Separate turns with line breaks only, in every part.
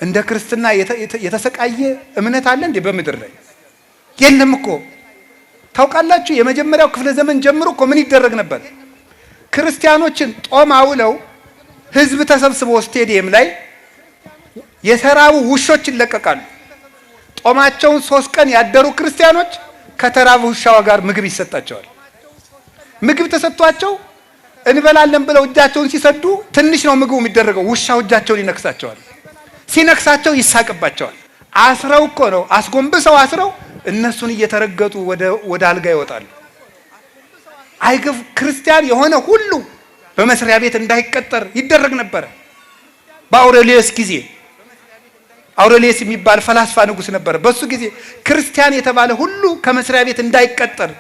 እንደ ክርስትና የተሰቃየ እምነት አለ እንዴ በምድር ላይ? የለም እኮ። ታውቃላችሁ፣ የመጀመሪያው ክፍለ ዘመን ጀምሮ እኮ ምን ይደረግ ነበር? ክርስቲያኖችን ጦም አውለው ህዝብ ተሰብስቦ ስቴዲየም ላይ የተራቡ ውሾች ይለቀቃሉ። ጦማቸውን 3 ቀን ያደሩ ክርስቲያኖች ከተራቡ ውሻዋ ጋር ምግብ ይሰጣቸዋል። ምግብ ተሰጥቷቸው እንበላለን ብለው እጃቸውን ሲሰዱ ትንሽ ነው ምግቡ የሚደረገው፣ ውሻው እጃቸውን ይነክሳቸዋል። ሲነክሳቸው ይሳቅባቸዋል። አስረው እኮ ነው፣ አስጎንብሰው አስረው እነሱን እየተረገጡ ወደ አልጋ ይወጣሉ። አይገፍ ክርስቲያን የሆነ ሁሉ በመስሪያ ቤት እንዳይቀጠር ይደረግ ነበር። በአውሬሊየስ ጊዜ፣ አውሬሊየስ የሚባል ፈላስፋ ንጉስ ነበር። በሱ ጊዜ ክርስቲያን የተባለ ሁሉ ከመስሪያ ቤት እንዳይቀጠር፣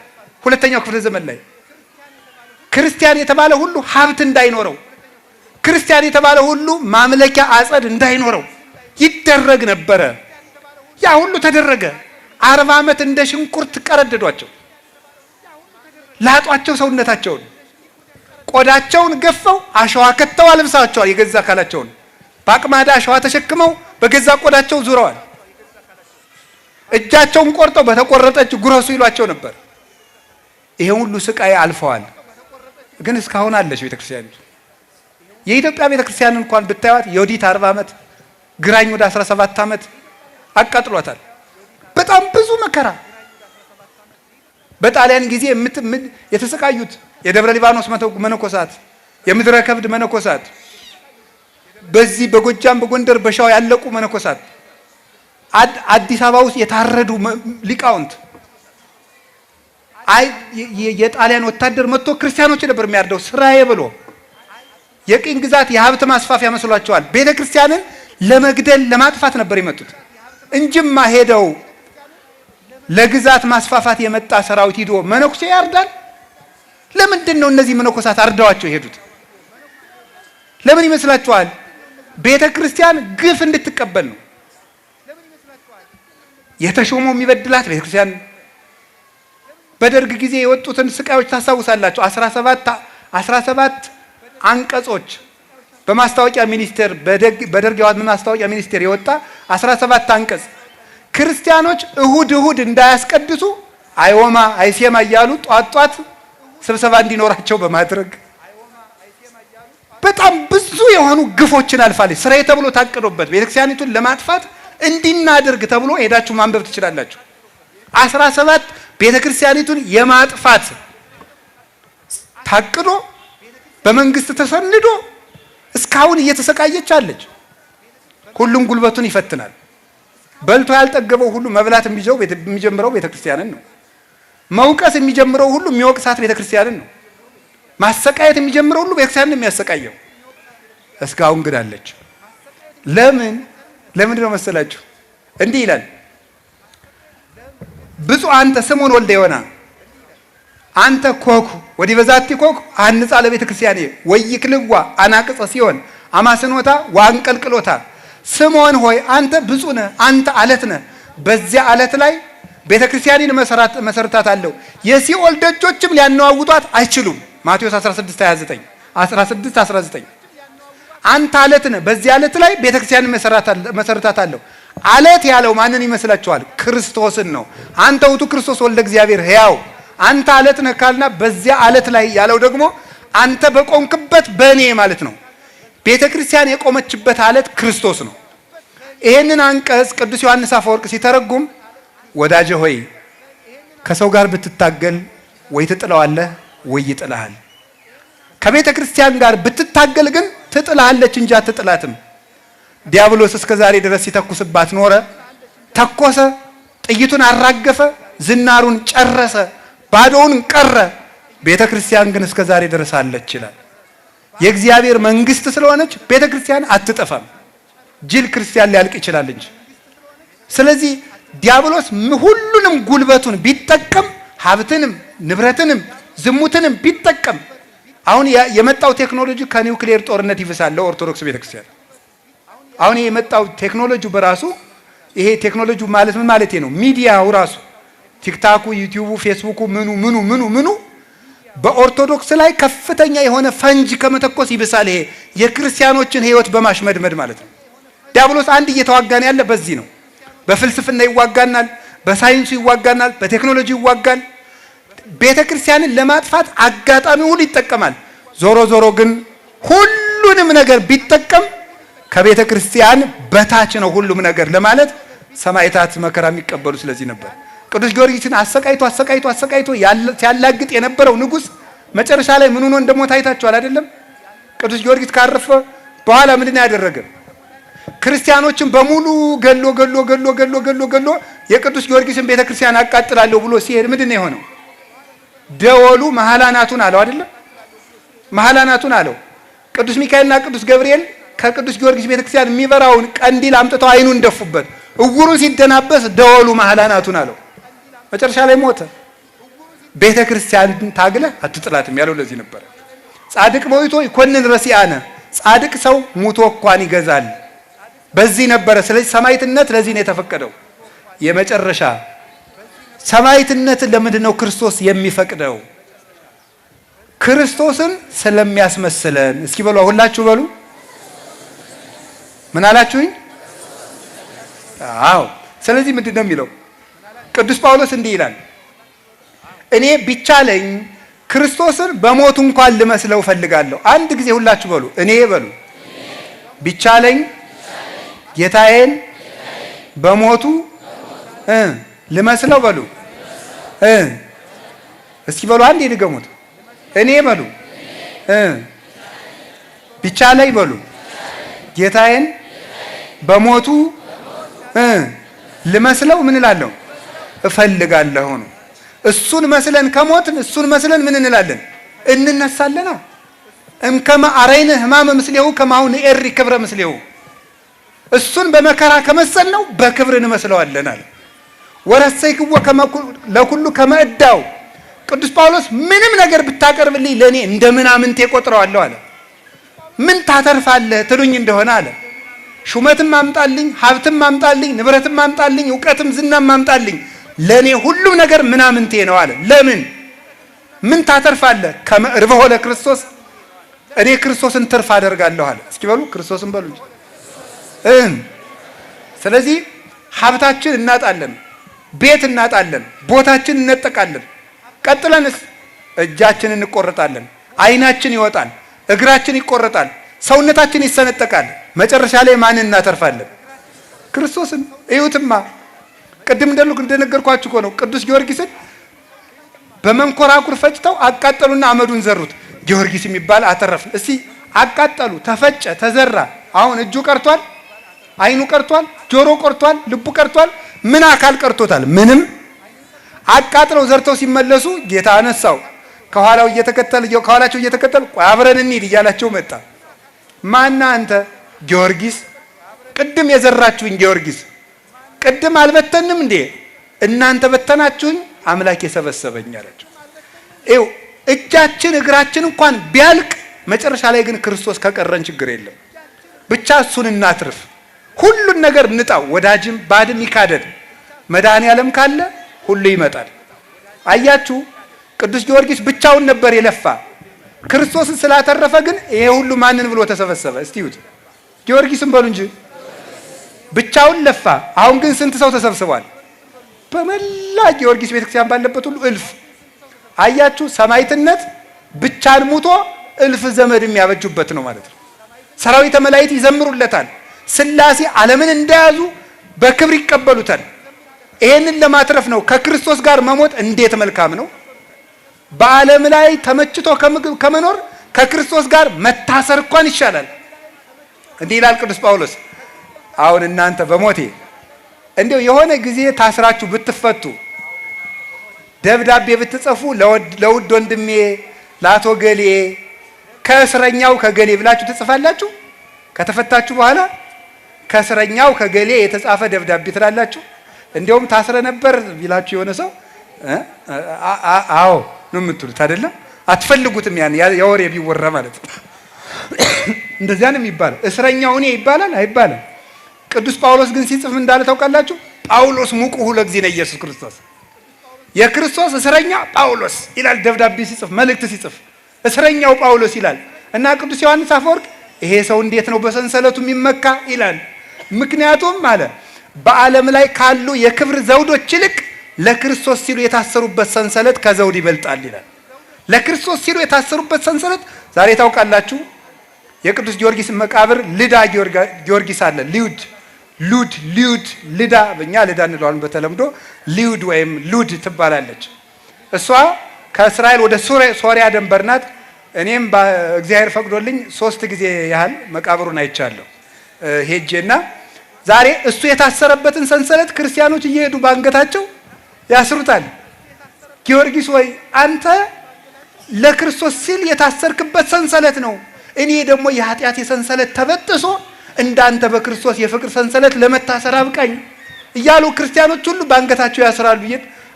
ሁለተኛው ክፍለ ዘመን ላይ ክርስቲያን የተባለ ሁሉ ሀብት እንዳይኖረው፣ ክርስቲያን የተባለ ሁሉ ማምለኪያ አጸድ እንዳይኖረው ይደረግ ነበረ። ያ ሁሉ ተደረገ። 40 ዓመት እንደ ሽንኩርት ቀረደዷቸው፣ ላጧቸው፣ ሰውነታቸውን ቆዳቸውን ገፈው አሸዋ ከተው አልብሳቸዋል። የገዛ አካላቸውን በአቅማዳ አሸዋ ተሸክመው በገዛ ቆዳቸው ዙረዋል። እጃቸውን ቆርጠው በተቆረጠች ጉረሱ ይሏቸው ነበር። ይሄ ሁሉ ስቃይ አልፈዋል። ግን እስካሁን አለች ቤተክርስቲያን። የኢትዮጵያ ቤተክርስቲያን እንኳን ብታዩት የወዲት 40 ዓመት፣ ግራኝ ወደ 17 ዓመት አቃጥሏታል። በጣም ብዙ መከራ። በጣሊያን ጊዜ የተሰቃዩት የደብረ ሊባኖስ መነኮሳት፣ የምድረ ከብድ መነኮሳት፣ በዚህ በጎጃም በጎንደር በሸዋ ያለቁ መነኮሳት፣ አዲስ አበባ ውስጥ የታረዱ ሊቃውንት፣ አይ የጣሊያን ወታደር መጥቶ ክርስቲያኖች ነበር የሚያርደው ስራዬ ብሎ። የቅኝ ግዛት የሀብት ማስፋፊያ መስሏቸዋል። ቤተክርስቲያንን ለመግደል ለማጥፋት ነበር የመጡት እንጂማ ሄደው ለግዛት ማስፋፋት የመጣ ሰራዊት ሂዶ መነኩሴ ያርዳል? ለምንድን ነው እነዚህ መነኮሳት አርደዋቸው የሄዱት? ለምን ይመስላችኋል? ቤተክርስቲያን ግፍ እንድትቀበል ነው። የተሾመው የሚበድላት ቤተክርስቲያን። በደርግ ጊዜ የወጡትን ስቃዮች ታስታውሳላችሁ። 17 አንቀጾች በማስታወቂያ ሚኒስቴር፣ በደርግ ማስታወቂያ ሚኒስቴር የወጣ 17 አንቀጽ፣ ክርስቲያኖች እሁድ እሁድ እንዳያስቀድሱ አይወማ አይሴማ እያሉ ጧት ጧት ስብሰባ እንዲኖራቸው በማድረግ በጣም ብዙ የሆኑ ግፎችን አልፋለች። ስራዬ ተብሎ ታቅዶበት ቤተክርስቲያኒቱን ለማጥፋት እንዲናደርግ ተብሎ ሄዳችሁ ማንበብ ትችላላችሁ። 17 ቤተክርስቲያኒቱን የማጥፋት ታቅዶ በመንግስት ተሰንዶ እስካሁን እየተሰቃየች አለች። ሁሉም ጉልበቱን ይፈትናል። በልቶ ያልጠገበው ሁሉ መብላት የሚጀምረው ቤተክርስቲያንን ነው። መውቀስ የሚጀምረው ሁሉ የሚወቅሳት ቤተክርስቲያንን ነው። ማሰቃየት የሚጀምረው ሁሉ ቤተክርስቲያንን የሚያሰቃየው። እስካሁን ግን አለች። ለምን? ለምንድን ነው መሰላችሁ? እንዲህ ይላል፣ ብፁዕ አንተ ስምዖን ወልደ ዮና አንተ ኮኩሕ ወዲበ ዛቲ ኮኩሕ አሐንጻ ለቤተ ክርስቲያኔ ወኢይክልዋ አናቅጸ ሲኦል አማስኖታ ወአንቀልቅሎታ። ስምዖን ሆይ አንተ ብፁዕ ነህ፣ አንተ አለት ነህ። በዚያ አለት ላይ ቤተ ክርስቲያኔን መሰረታታለሁ፣ የሲኦል ደጆችም ሊያነዋውጧት አይችሉም። ማቴዎስ 16 29፣ 16 19። አንተ አለት ነህ፣ በዚያ አለት ላይ ቤተ ክርስቲያንን መሰረታታለሁ። አለት ያለው ማንን ይመስላችኋል? ክርስቶስን ነው። አንተ ውእቱ ክርስቶስ ወልደ እግዚአብሔር ሕያው። አንተ አለት ነህ ካልና በዚያ አለት ላይ ያለው ደግሞ አንተ በቆምክበት በእኔ ማለት ነው። ቤተ ክርስቲያን የቆመችበት አለት ክርስቶስ ነው። ይሄንን አንቀጽ ቅዱስ ዮሐንስ አፈወርቅ ሲተረጉም ወዳጄ ሆይ ከሰው ጋር ብትታገል ወይ ትጥለዋለህ ወይ ይጥልሃል። ከቤተ ክርስቲያን ጋር ብትታገል ግን ትጥልሃለች እንጂ አትጥላትም። ዲያብሎስ እስከ ዛሬ ድረስ ሲተኩስባት ኖረ። ተኮሰ፣ ጥይቱን አራገፈ፣ ዝናሩን ጨረሰ፣ ባዶውን ቀረ። ቤተ ክርስቲያን ግን እስከ ዛሬ ድረስ አለች ይላል። የእግዚአብሔር መንግስት ስለሆነች ቤተ ክርስቲያን አትጠፋም። ጅል ክርስቲያን ሊያልቅ ይችላል እንጂ። ስለዚህ ዲያብሎስ ሁሉንም ጉልበቱን ቢጠቀም፣ ሀብትንም ንብረትንም ዝሙትንም ቢጠቀም፣ አሁን የመጣው ቴክኖሎጂ ከኒውክሌር ጦርነት ይብሳል ለኦርቶዶክስ ቤተክርስቲያን። አሁን የመጣው ቴክኖሎጂ በራሱ፣ ይሄ ቴክኖሎጂ ማለት ምን ማለት ነው? ሚዲያው ራሱ ቲክታኩ፣ ዩቲዩቡ፣ ፌስቡኩ፣ ምኑ ምኑ ምኑ ምኑ በኦርቶዶክስ ላይ ከፍተኛ የሆነ ፈንጅ ከመተኮስ ይብሳል። ይሄ የክርስቲያኖችን ህይወት በማሽመድመድ ማለት ነው። ዲያብሎስ አንድ እየተዋጋን ያለ በዚህ ነው። በፍልስፍና ይዋጋናል፣ በሳይንሱ ይዋጋናል፣ በቴክኖሎጂ ይዋጋል። ቤተ ክርስቲያንን ለማጥፋት አጋጣሚ ሁሉ ይጠቀማል። ዞሮ ዞሮ ግን ሁሉንም ነገር ቢጠቀም ከቤተ ክርስቲያን በታች ነው ሁሉም ነገር ለማለት ሰማዕታት መከራ የሚቀበሉ ስለዚህ ነበር። ቅዱስ ጊዮርጊስን አሰቃይቶ አሰቃይቶ አሰቃይቶ ሲያላግጥ የነበረው ንጉሥ መጨረሻ ላይ ምን ሆኖ እንደሞተ አይታችኋል አይደለም? ቅዱስ ጊዮርጊስ ካረፈ በኋላ ምንድን ነው ያደረገ? ክርስቲያኖችን በሙሉ ገሎ ገሎ ገሎ ገሎ ገሎ ገሎ የቅዱስ ጊዮርጊስን ቤተክርስቲያን አቃጥላለሁ ብሎ ሲሄድ ምንድን ነው የሆነው? ደወሉ መሀል አናቱን አለው አይደለም? መሀል አናቱን አለው። ቅዱስ ሚካኤልና ቅዱስ ገብርኤል ከቅዱስ ጊዮርጊስ ቤተክርስቲያን የሚበራውን ቀንዲል አምጥተው አይኑን ደፉበት። እውሩ ሲደናበስ ደወሉ መሀል አናቱን አለው። መጨረሻ ላይ ሞተ። ቤተ ክርስቲያን ታግለህ አትጥላትም ያለው ለዚህ ነበር። ጻድቅ ሞይቶ ይኮንን ረሲአነ፣ ጻድቅ ሰው ሙቶ እንኳን ይገዛል። በዚህ ነበረ። ስለዚህ ሰማዕትነት ለዚህ ነው የተፈቀደው። የመጨረሻ ሰማዕትነትን ለምንድን ነው ክርስቶስ የሚፈቅደው? ክርስቶስን ስለሚያስመስለን። እስኪ በሉ ሁላችሁ በሉ። ምን አላችሁኝ? አዎ። ስለዚህ ምንድን ነው የሚለው ቅዱስ ጳውሎስ እንዲህ ይላል፣ እኔ ቢቻለኝ ክርስቶስን በሞቱ እንኳን ልመስለው እፈልጋለሁ። አንድ ጊዜ ሁላችሁ በሉ፣ እኔ በሉ፣ ቢቻለኝ ጌታዬን በሞቱ ልመስለው በሉ። እስኪ በሉ አንዴ ድገሙት። እኔ በሉ ቢቻለኝ በሉ ጌታዬን በሞቱ ልመስለው ምን እላለሁ እፈልጋለሁ ነው። እሱን መስለን ከሞትን እሱን መስለን ምን እንላለን? እንነሳለና። እምከመ አረይነ ሕማመ ምስሌሁ ከማሁ ንኤሪ ክብረ ምስሌሁ። እሱን በመከራ ከመሰልነው በክብር እንመስለዋለን አለ። ወረሰይክዎ ለኩሉ ከመ እዳው። ቅዱስ ጳውሎስ ምንም ነገር ብታቀርብልኝ ለእኔ እንደ ምናምንቴ ቆጥረዋለሁ አለ። ምን ታተርፋለህ ትሉኝ እንደሆነ አለ፣ ሹመትም አምጣልኝ፣ ሀብትም አምጣልኝ፣ ንብረትም አምጣልኝ፣ እውቀትም ዝናም አምጣልኝ፣ ለእኔ ሁሉም ነገር ምናምንቴ ነው አለ። ለምን ምን ታተርፋለህ? ከመ እርብሖ ለክርስቶስ፣ እኔ ክርስቶስን ትርፍ አደርጋለሁ አለ። እስኪ በሉ ክርስቶስን በሉ እንጂ። ስለዚህ ሀብታችን እናጣለን፣ ቤት እናጣለን፣ ቦታችን እንነጠቃለን። ቀጥለንስ እጃችን እንቆረጣለን፣ ዓይናችን ይወጣል፣ እግራችን ይቆረጣል፣ ሰውነታችን ይሰነጠቃል። መጨረሻ ላይ ማንን እናተርፋለን? ክርስቶስን። እዩትማ ቅድም እንደነገርኳችሁ እኮ ነው። ቅዱስ ጊዮርጊስን በመንኮራኩር ፈጭተው አቃጠሉና አመዱን ዘሩት። ጊዮርጊስ የሚባል አተረፍን። እስቲ አቃጠሉ፣ ተፈጨ፣ ተዘራ። አሁን እጁ ቀርቷል፣ ዓይኑ ቀርቷል፣ ጆሮ ቀርቷል፣ ልቡ ቀርቷል። ምን አካል ቀርቶታል? ምንም። አቃጥለው ዘርተው ሲመለሱ ጌታ አነሳው። ከኋላው እየተከተለ ከኋላቸው እየተከተለ አብረን እንሂድ እያላቸው መጣ። ማና አንተ? ጊዮርጊስ። ቅድም የዘራችሁኝ ጊዮርጊስ፣ ቅድም አልበተንም እንዴ? እናንተ በተናችሁኝ፣ አምላክ የሰበሰበኝ አላቸው። ይኸው እጃችን እግራችን እንኳን ቢያልቅ መጨረሻ ላይ ግን ክርስቶስ ከቀረን ችግር የለም። ብቻ እሱን እናትርፍ። ሁሉን ነገር እንጣው። ወዳጅም ባድም ይካደድ፣ መድኃኔዓለም ካለ ሁሉ ይመጣል። አያችሁ፣ ቅዱስ ጊዮርጊስ ብቻውን ነበር የለፋ። ክርስቶስን ስላተረፈ ግን ይሄ ሁሉ ማንን ብሎ ተሰበሰበ? እስቲ እዩት። ጊዮርጊስን በሉ እንጂ ብቻውን ለፋ። አሁን ግን ስንት ሰው ተሰብስቧል? በመላ ጊዮርጊስ ቤተክርስቲያን ባለበት ሁሉ እልፍ። አያችሁ፣ ሰማዕትነት ብቻን ሙቶ እልፍ ዘመድ የሚያበጁበት ነው ማለት ነው። ሰራዊተ መላእክት ይዘምሩለታል። ሥላሴ ዓለምን እንደያዙ በክብር ይቀበሉታል። ይሄንን ለማትረፍ ነው። ከክርስቶስ ጋር መሞት እንዴት መልካም ነው! በዓለም ላይ ተመችቶ ከምግብ ከመኖር ከክርስቶስ ጋር መታሰር እንኳን ይሻላል። እንዲህ ይላል ቅዱስ ጳውሎስ። አሁን እናንተ በሞቴ እንዲያው የሆነ ጊዜ ታስራችሁ ብትፈቱ ደብዳቤ ብትጽፉ ለውድ ወንድሜ ለአቶ ገሌ ከእስረኛው ከገሌ ብላችሁ ትጽፋላችሁ። ከተፈታችሁ በኋላ ከእስረኛው ከገሌ የተጻፈ ደብዳቤ ትላላችሁ። እንዲያውም ታስረ ነበር ቢላችሁ የሆነ ሰው አዎ ነው የምትሉት አይደለም? አትፈልጉትም። ያን የወሬ ቢወራ ማለት ነው። እንደዚያ ነው የሚባለው። እስረኛው እኔ ይባላል አይባልም? ቅዱስ ጳውሎስ ግን ሲጽፍ እንዳለ ታውቃላችሁ? ጳውሎስ ሙቁሁ ለእግዚእነ ኢየሱስ ክርስቶስ፣ የክርስቶስ እስረኛ ጳውሎስ ይላል። ደብዳቤ ሲጽፍ መልእክት ሲጽፍ እስረኛው ጳውሎስ ይላል። እና ቅዱስ ዮሐንስ አፈወርቅ ይሄ ሰው እንዴት ነው በሰንሰለቱ የሚመካ ይላል። ምክንያቱም አለ በዓለም ላይ ካሉ የክብር ዘውዶች ይልቅ ለክርስቶስ ሲሉ የታሰሩበት ሰንሰለት ከዘውድ ይበልጣል ይላል። ለክርስቶስ ሲሉ የታሰሩበት ሰንሰለት ዛሬ ታውቃላችሁ። የቅዱስ ጊዮርጊስ መቃብር ልዳ ጊዮርጊስ አለ። ሊዩድ ሉድ ሊዩድ ልዳ፣ በእኛ ልዳ እንለዋለን በተለምዶ ሊዩድ ወይም ሉድ ትባላለች። እሷ ከእስራኤል ወደ ሶሪያ ደንበር ናት። እኔም እግዚአብሔር ፈቅዶልኝ 3 ጊዜ ያህል መቃብሩን አይቻለሁ ሄጄና ዛሬ እሱ የታሰረበትን ሰንሰለት ክርስቲያኖች እየሄዱ ባንገታቸው ያስሩታል። ጊዮርጊስ ወይ አንተ ለክርስቶስ ሲል የታሰርክበት ሰንሰለት ነው። እኔ ደግሞ የኃጢአት የሰንሰለት ተበጥሶ እንዳንተ በክርስቶስ የፍቅር ሰንሰለት ለመታሰር አብቃኝ እያሉ ክርስቲያኖች ሁሉ ባንገታቸው ያስራሉ።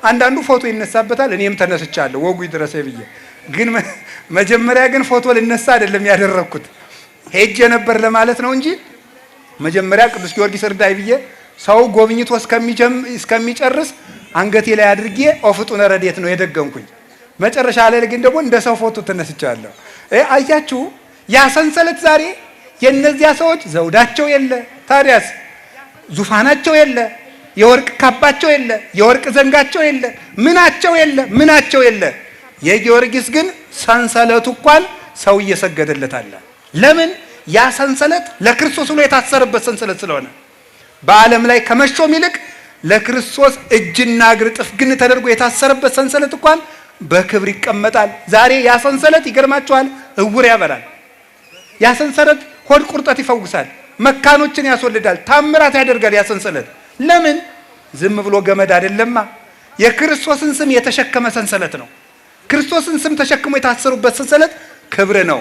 አንዳንዱ ፎቶ ይነሳበታል። እኔም ተነስቻለሁ ወጉ ይድረሰኝ ብዬ። ግን መጀመሪያ ግን ፎቶ ልነሳ አይደለም ያደረኩት፣ ሄጄ ነበር ለማለት ነው እንጂ መጀመሪያ ቅዱስ ጊዮርጊስ እርዳይ ብዬ ሰው ጎብኝቶ እስከሚጨርስ አንገቴ ላይ አድርጌ ኦፍጡነ ረድኤት ነው የደገምኩኝ። መጨረሻ ላይ ግን ደግሞ እንደ ሰው ፎቶ ተነስቻለሁ። አያችሁ ያ ሰንሰለት ዛሬ የነዚያ ሰዎች ዘውዳቸው የለ፣ ታዲያስ ዙፋናቸው የለ፣ የወርቅ ካባቸው የለ፣ የወርቅ ዘንጋቸው የለ፣ ምናቸው የለ፣ ምናቸው የለ። የጊዮርጊስ ግን ሰንሰለቱ እንኳን ሰው እየሰገደለት አለ። ለምን? ያ ሰንሰለት ለክርስቶስ ብሎ የታሰረበት ሰንሰለት ስለሆነ በዓለም ላይ ከመሾም ይልቅ ለክርስቶስ እጅና እግር ጥፍግን ተደርጎ የታሰረበት ሰንሰለት እንኳን በክብር ይቀመጣል። ዛሬ ያ ሰንሰለት ይገርማችኋል፣ እውር ያበላል። ያ ሰንሰለት ሆድ ቁርጠት ይፈውሳል፣ መካኖችን ያስወልዳል፣ ታምራት ያደርጋል። ያ ሰንሰለት ለምን? ዝም ብሎ ገመድ አይደለማ። የክርስቶስን ስም የተሸከመ ሰንሰለት ነው። ክርስቶስን ስም ተሸክሞ የታሰሩበት ሰንሰለት ክብር ነው።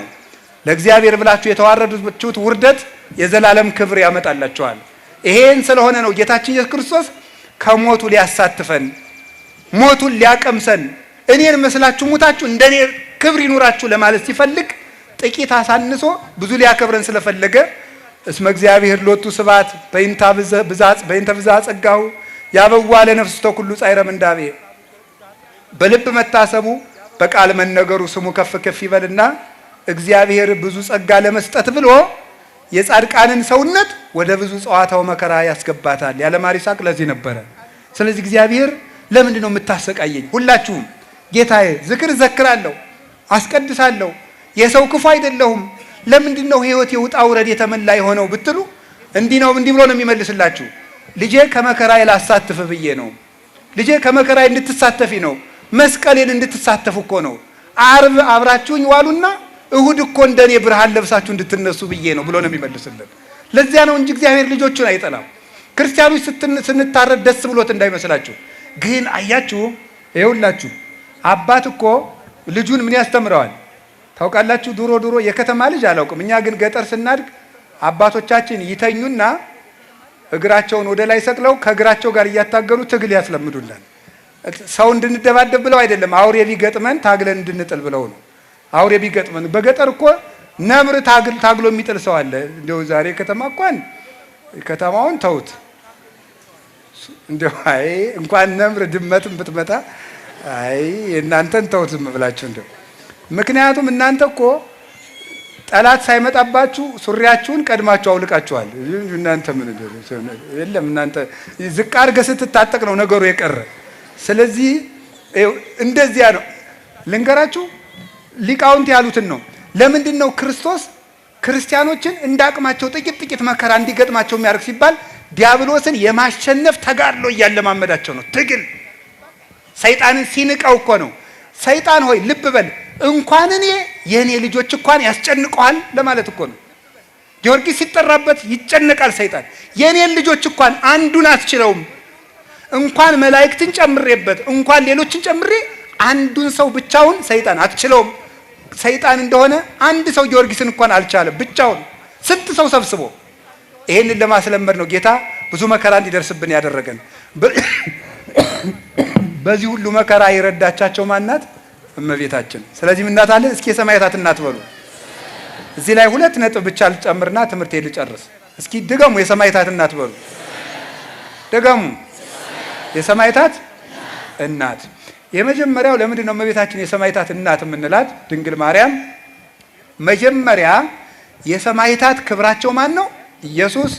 ለእግዚአብሔር ብላችሁ የተዋረዱት ውርደት የዘላለም ክብር ያመጣላችኋል። ይሄን ስለሆነ ነው ጌታችን ኢየሱስ ክርስቶስ ከሞቱ ሊያሳትፈን ሞቱን ሊያቀምሰን እኔን መስላችሁ ሙታችሁ እንደኔ ክብር ይኑራችሁ ለማለት ሲፈልግ ጥቂት አሳንሶ ብዙ ሊያከብረን ስለፈለገ እስመ እግዚአብሔር ሎቱ ስብሐት በእንተ ብዝኀ ጸጋሁ ያበዋ ለነፍሱ ተኩሉ ጻዕረ ምንዳቤ። በልብ መታሰቡ በቃል መነገሩ ስሙ ከፍ ከፍ ይበልና እግዚአብሔር ብዙ ጸጋ ለመስጠት ብሎ የጻድቃንን ሰውነት ወደ ብዙ ጸዋታው መከራ ያስገባታል። ያለ ማር ይስሐቅ ለዚህ ነበረ። ስለዚህ እግዚአብሔር ለምንድን ነው የምታሰቃየኝ? ሁላችሁም ጌታዬ ዝክር ዘክራለሁ፣ አስቀድሳለሁ፣ የሰው ክፉ አይደለሁም፣ ለምንድን ነው ህይወቴ ውጣ ውረድ የተመላ የሆነው ብትሉ እንዲህ ነው እንዲህ ብሎ ነው የሚመልስላችሁ። ልጄ ከመከራዬ ላሳትፍ ብዬ ነው። ልጄ ከመከራዬ እንድትሳተፊ ነው። መስቀሌን እንድትሳተፉ እኮ ነው። ዓርብ አብራችሁኝ ዋሉና እሁድ እኮ እንደኔ ብርሃን ለብሳችሁ እንድትነሱ ብዬ ነው ብሎ ነው የሚመልስልን። ለዚያ ነው እንጂ እግዚአብሔር ልጆቹን አይጠላም። ክርስቲያኖች ስንታረድ ደስ ብሎት እንዳይመስላችሁ። ግን አያችሁ፣ ይኸውላችሁ አባት እኮ ልጁን ምን ያስተምረዋል ታውቃላችሁ? ድሮ ድሮ የከተማ ልጅ አላውቅም። እኛ ግን ገጠር ስናድግ አባቶቻችን ይተኙና እግራቸውን ወደ ላይ ሰቅለው ከእግራቸው ጋር እያታገሉ ትግል ያስለምዱናል። ሰው እንድንደባደብ ብለው አይደለም፣ አውሬ ቢገጥመን ታግለን እንድንጥል ብለው ነው። አውሬ ቢገጥመን በገጠር እኮ ነብር ታግሎ የሚጥል ሰው አለ። እንደው ዛሬ ከተማ እንኳን ከተማውን ተውት። እንደው አይ እንኳን ነብር ድመትም ብትመጣ አይ እናንተን ተውት ዝም ብላችሁ እንደው። ምክንያቱም እናንተ እኮ ጠላት ሳይመጣባችሁ ሱሪያችሁን ቀድማችሁ አውልቃችኋል። እናንተ ምን የለም እናንተ ዝቅ አድርገህ ስትታጠቅ ነው ነገሩ የቀረ። ስለዚህ እንደዚያ ነው። ልንገራችሁ ሊቃውንት ያሉትን ነው። ለምንድን ነው ክርስቶስ ክርስቲያኖችን እንዳቅማቸው ጥቂት ጥቂት መከራ እንዲገጥማቸው የሚያደርግ ሲባል ዲያብሎስን የማሸነፍ ተጋድሎ እያለማመዳቸው ነው። ትግል ሰይጣንን ሲንቀው እኮ ነው። ሰይጣን ሆይ ልብ በል እንኳን እኔ የኔ ልጆች እንኳን ያስጨንቀዋል ለማለት እኮ ነው። ጊዮርጊስ ሲጠራበት ይጨነቃል ሰይጣን። የኔን ልጆች እንኳን አንዱን አትችለውም፣ እንኳን መላእክትን ጨምሬበት እንኳን ሌሎችን ጨምሬ አንዱን ሰው ብቻውን ሰይጣን አትችለውም። ሰይጣን እንደሆነ አንድ ሰው ጊዮርጊስን እንኳን አልቻለም ብቻውን ስንት ሰው ሰብስቦ። ይሄንን ለማስለመድ ነው ጌታ ብዙ መከራ እንዲደርስብን ያደረገን። በዚህ ሁሉ መከራ የረዳቻቸው ማናት? እመቤታችን። ስለዚህ እናት አለ። እስኪ የሰማዕታት እናት በሉ። እዚህ ላይ 2 ነጥብ ብቻ ልጨምርና ትምህርቴ ልጨርስ። እስኪ ድገሙ፣ የሰማዕታት እናት በሉ። ድገሙ፣ የሰማዕታት እናት። የመጀመሪያው ለምንድን ነው እመቤታችን የሰማዕታት እናት የምንላት? ድንግል ማርያም መጀመሪያ የሰማዕታት ክብራቸው ማን ነው? ኢየሱስ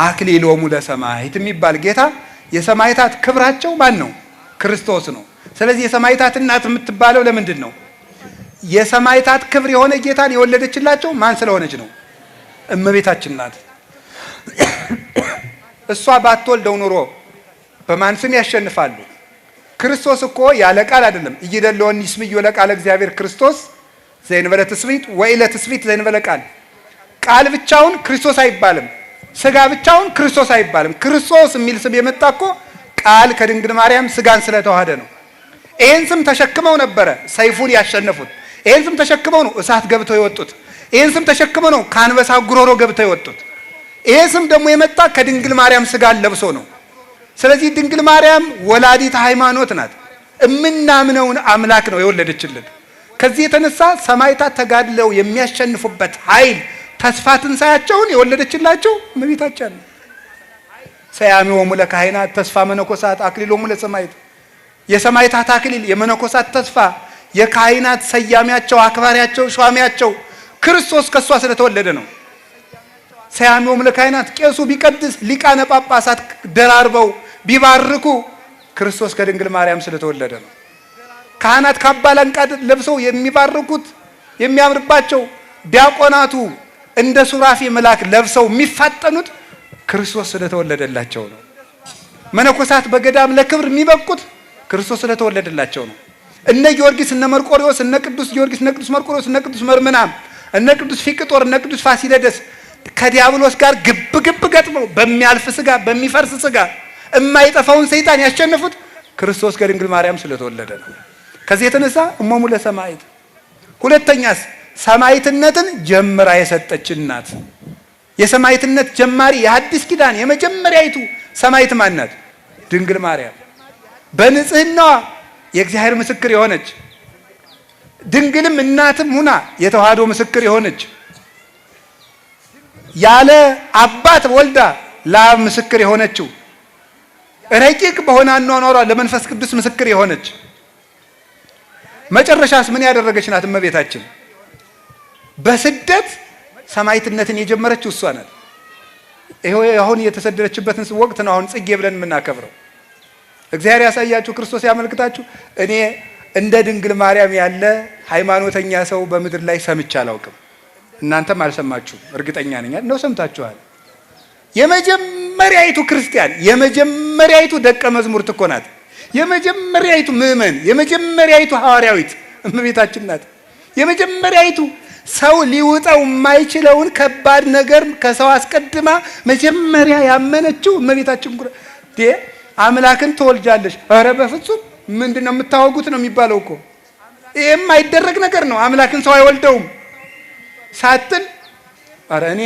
አክሊሎሙ ለሰማዕት የሚባል ጌታ የሰማዕታት ክብራቸው ማን ነው? ክርስቶስ ነው። ስለዚህ የሰማዕታት እናት የምትባለው ለምንድን ነው? የሰማዕታት ክብር የሆነ ጌታን የወለደችላቸው ማን ስለሆነች ነው? እመቤታችን ናት። እሷ ባትወልደው ኑሮ በማን ስም ያሸንፋሉ? ክርስቶስ እኮ ያለ ቃል አይደለም። እይደለወኒ ስምዮ ለቃለ እግዚአብሔር ክርስቶስ ዘእንበለ ትስብእት ወኢለ ትስብእት ዘእንበለ ቃል። ቃል ብቻውን ክርስቶስ አይባልም። ስጋ ብቻውን ክርስቶስ አይባልም። ክርስቶስ የሚል ስም የመጣ እኮ ቃል ከድንግል ማርያም ስጋን ስለተዋሃደ ነው። ይህን ስም ተሸክመው ነበረ ሰይፉን ያሸነፉት። ይህን ስም ተሸክመው ነው እሳት ገብተው የወጡት። ይህን ስም ተሸክመው ነው ከአንበሳ ጉሮሮ ገብተው የወጡት። ይሄ ስም ደግሞ የመጣ ከድንግል ማርያም ስጋን ለብሶ ነው። ስለዚህ ድንግል ማርያም ወላዲተ ሃይማኖት ናት። እምናምነውን አምላክ ነው የወለደችልን። ከዚህ የተነሳ ሰማዕታት ተጋድለው የሚያሸንፉበት ኃይል ተስፋ ትንሣኤያቸውን የወለደችላቸው እመቤታችን ነው። ሰያሚዎሙ ለካህናት ተስፋ መነኮሳት አክሊሎሙ ለሰማዕት፣ የሰማዕታት አክሊል የመነኮሳት ተስፋ፣ የካህናት ሰያሚያቸው፣ አክባሪያቸው፣ ሿሚያቸው ክርስቶስ ከሷ ስለተወለደ ነው። ሰያሚዎሙ ለካህናት ቄሱ ቢቀድስ ሊቃነ ጳጳሳት ደራርበው ቢባርኩ ክርስቶስ ከድንግል ማርያም ስለተወለደ ነው። ካህናት ካባ ላንቃ ለብሰው የሚባርኩት የሚያምርባቸው፣ ዲያቆናቱ እንደ ሱራፌ መልአክ ለብሰው የሚፋጠኑት ክርስቶስ ስለተወለደላቸው ነው። መነኮሳት በገዳም ለክብር የሚበቁት ክርስቶስ ስለተወለደላቸው ነው። እነ ጊዮርጊስ፣ እነ መርቆሪዎስ፣ እነ ቅዱስ ጊዮርጊስ፣ እነ ቅዱስ መርቆሪዎስ፣ እነ ቅዱስ መርምናም፣ እነ ቅዱስ ፊቅጦር፣ እነ ቅዱስ ፋሲለደስ ከዲያብሎስ ጋር ግብ ግብ ገጥመው በሚያልፍ ስጋ በሚፈርስ ስጋ የማይጠፋውን ሰይጣን ያሸነፉት ክርስቶስ ከድንግል ማርያም ስለተወለደ ነው። ከዚህ የተነሳ እሞሙ ለሰማዕት። ሁለተኛስ ሰማዕትነትን ጀምራ የሰጠች እናት። የሰማዕትነት ጀማሪ የሐዲስ ኪዳን የመጀመሪያይቱ ሰማዕት ማን ናት? ድንግል ማርያም። በንጽህናዋ የእግዚአብሔር ምስክር የሆነች፣ ድንግልም እናትም ሁና የተዋህዶ ምስክር የሆነች፣ ያለ አባት ወልዳ ለአብ ምስክር የሆነችው፣ ረቂቅ በሆነ አኗኗሯ ለመንፈስ ቅዱስ ምስክር የሆነች፣ መጨረሻስ ምን ያደረገች ናት? እመቤታችን በስደት ሰማዕትነትን የጀመረችው እሷ ናት። ይሄው አሁን የተሰደደችበትን ወቅት ነው አሁን ጽጌ ብለን የምናከብረው። እግዚአብሔር ያሳያችሁ፣ ክርስቶስ ያመልክታችሁ። እኔ እንደ ድንግል ማርያም ያለ ሃይማኖተኛ ሰው በምድር ላይ ሰምቼ አላውቅም። እናንተም አልሰማችሁም፣ እርግጠኛ ነኝ። ነው ሰምታችኋል። የመጀመሪያይቱ ክርስቲያን፣ የመጀመሪያይቱ ደቀ መዝሙርት እኮ ናት። የመጀመሪያይቱ ምዕመን፣ የመጀመሪያይቱ ሐዋርያዊት እመቤታችን ናት። የመጀመሪያይቱ ሰው ሊውጠው የማይችለውን ከባድ ነገር ከሰው አስቀድማ መጀመሪያ ያመነችው እመቤታችን። አምላክን ትወልጃለሽ? ኧረ በፍጹም ምንድን ነው የምታወጉት ነው የሚባለው እኮ። ይሄ የማይደረግ ነገር ነው። አምላክን ሰው አይወልደውም ሳትል፣ ኧረ እኔ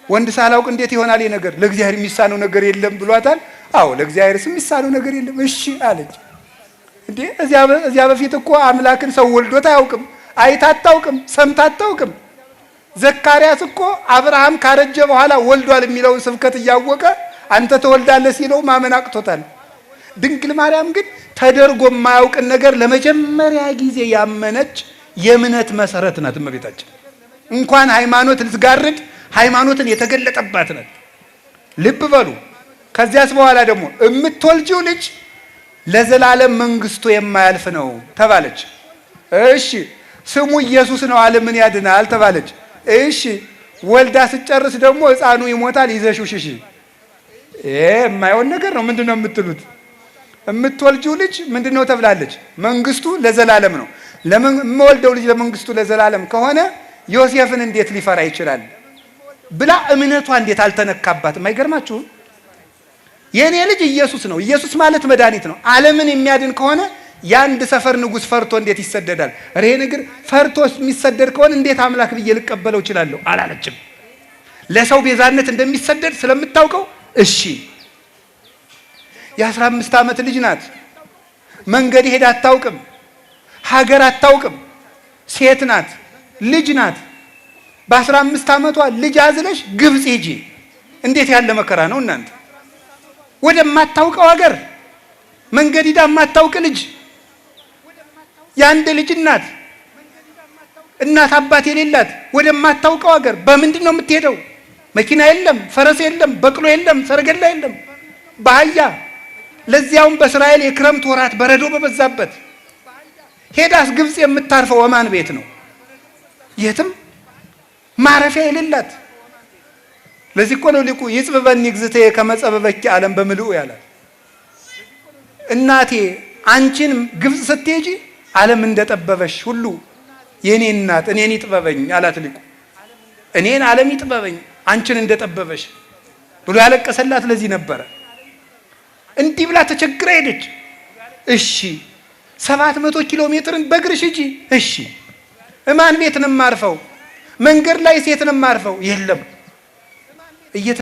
ወንድ ሳላውቅ እንዴት ይሆናል ይሄ ነገር? ለእግዚአብሔር የሚሳነው ነገር የለም ብሏታል። አዎ ለእግዚአብሔር የሚሳነው ነገር የለም። እሺ አለች። እንዴ እዚያ በፊት እኮ አምላክን ሰው ወልዶት አያውቅም። አይታ አታውቅም፣ ሰምታ አታውቅም። ዘካርያስ እኮ አብርሃም ካረጀ በኋላ ወልዷል የሚለውን ስብከት እያወቀ አንተ ትወልዳለህ ሲለው ማመን አቅቶታል። ድንግል ማርያም ግን ተደርጎ የማያውቅን ነገር ለመጀመሪያ ጊዜ ያመነች የእምነት መሰረት ናት እመቤታችን። እንኳን ሃይማኖት ልትጋርድ ሃይማኖትን የተገለጠባት ናት። ልብ በሉ። ከዚያስ በኋላ ደግሞ የምትወልጂው ልጅ ለዘላለም መንግስቱ የማያልፍ ነው ተባለች። እሺ ስሙ ኢየሱስ ነው ዓለምን ያድናል ተባለች። እሺ ወልዳ ስጨርስ ደግሞ ሕፃኑ ይሞታል ይዘሽው ሽሺ። ይሄ የማይሆን ነገር ነው። ምንድነው የምትሉት? የምትወልጂው ልጅ ምንድነው ተብላለች? መንግስቱ ለዘላለም ነው። የምወልደው ልጅ ለመንግስቱ ለዘላለም ከሆነ ዮሴፍን እንዴት ሊፈራ ይችላል ብላ እምነቷ እንዴት አልተነካባትም? አይገርማችሁም? የኔ ልጅ ኢየሱስ ነው። ኢየሱስ ማለት መድኃኒት ነው። ዓለምን የሚያድን ከሆነ የአንድ ሰፈር ንጉሥ ፈርቶ እንዴት ይሰደዳል? ይሄ ነገር ፈርቶ የሚሰደድ ከሆነ እንዴት አምላክ ብዬ ልቀበለው እችላለሁ? አላለችም። ለሰው ቤዛነት እንደሚሰደድ ስለምታውቀው እሺ። የ15 ዓመት ልጅ ናት። መንገድ ሄዳ አታውቅም። ሀገር አታውቅም። ሴት ናት፣ ልጅ ናት። በ15 ዓመቷ ልጅ አዝለሽ ግብፅ ሂጂ። እንዴት ያለ መከራ ነው እናንተ! ወደማታውቀው ሀገር መንገድ ሂዳ የማታውቅ ልጅ፣ የአንድ ልጅ እናት፣ እናት አባት የሌላት ወደማታውቀው ሀገር በምንድን ነው የምትሄደው? መኪና የለም፣ ፈረስ የለም፣ በቅሎ የለም፣ ሰረገላ የለም፣ በአህያ ለዚያውም በእስራኤል የክረምት ወራት በረዶ በበዛበት ሄዳስ ግብፅ የምታርፈው ወማን ቤት ነው? የትም ማረፊያ የሌላት። ለዚህ እኮ ነው ሊቁ ይጽብበኒ እግዝእትየ ከመ ጸበበኪ ዓለም በምልኡ ያላት። እናቴ አንቺን ግብፅ ስትሄጂ ዓለም እንደጠበበሽ ሁሉ የኔ እናት እኔን ይጥበበኝ አላት ሊቁ። እኔን ዓለም ይጥበበኝ አንቺን እንደጠበበሽ ብሎ ያለቀሰላት ለዚህ ነበረ። እንዲህ ብላ ተቸግራ ሄደች። እሺ 700 ኪሎ ሜትርን በእግርሽ ሂጂ። እሺ እማን ቤት ነው የማርፈው? መንገድ ላይ ሴት ነው የማርፈው? የለም።